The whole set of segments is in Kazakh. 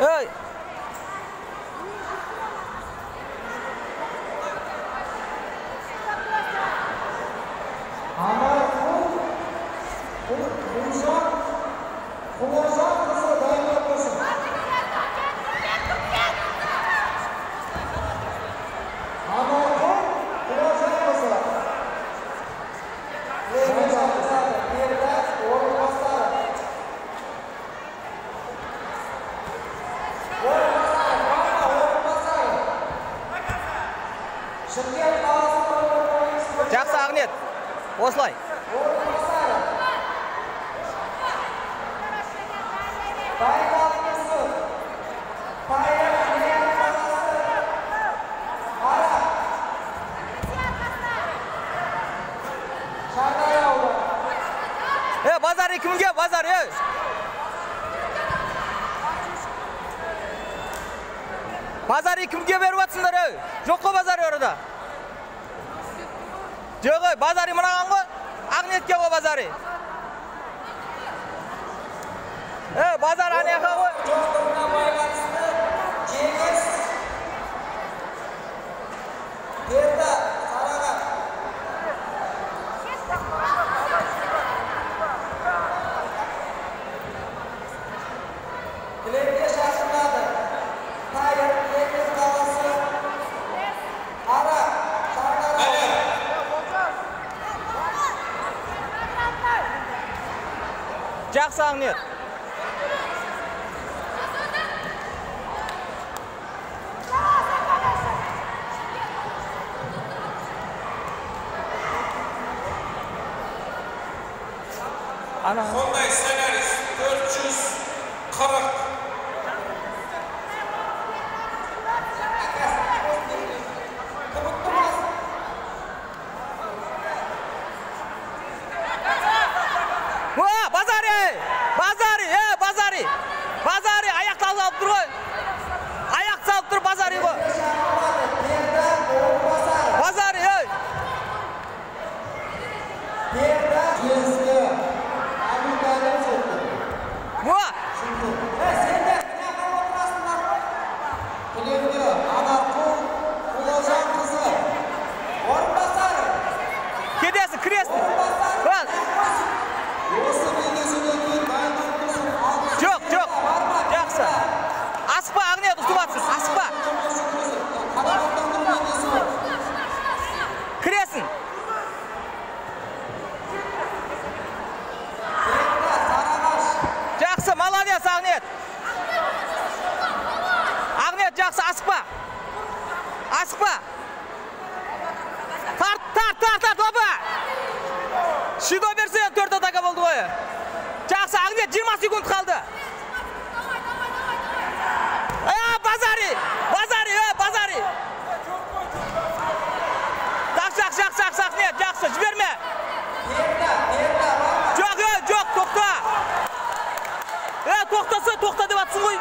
Ey! Жақсы, Ақниет. Осылай. Базар кімге? Базар, ей! Базар кімге беріп атсыңдар, ей? Жоқ қой базар орада. Жоқ, ей, базар мынаған ғой. Ақниетке ғой базары. Ей, базар анаяқа ғой. Жоқтығына байланысты жеңіс берді Сарыағаш. Кілемге шақырылады. Тайыр, Ленин қаласы, Араб, Шардара. Жақсы, Ақниет. Hyundai Solaris 440. Базари! Базари! Базари! Базари! Аяқ салып тұр ғой. Аяқ салып тұр Базари ғой. Базари, ей! Кетесің, кіресің. Жоқ, жоқ. Жақсы. Асықпа, Ақниет, ұтып атсың. Асықпа. Кіресің. Жақсы, молодец, Ақниет. Ақниет, жақсы, асықпа. Асықпа. Тарт, тарт, тарт, тарт, опа! Шидо берсең, 4 атака болды ғой. Жақсы, Ақниет, 20 секунд қалды. Базари! Базари, базари! Жақсы, жақсы, жақсы, Ақниет, жақсы, жіберме. Жоқ, жоқ, тоқта. Тоқтаса, тоқта деп атсың ғой.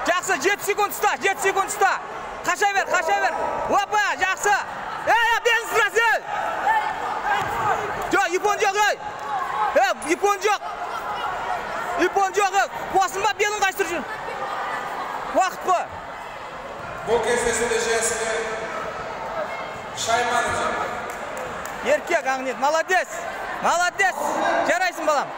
Жақсы, 7 секунд ұста, 7 секунд ұста. Қаша бер, қаша бер. Опа, жақсы. Белін сырасы, ей! Жоқ, япон жоқ, ей! Япон жоқ. Япон жоқ, ей! Қуасың ба, белін қайсырып жүр. Уақыт қой. Бұл кездесуде жеңіске Шайманов жеңді. Еркек, Ақниет, молодец. Молодец. Жарайсың, балам.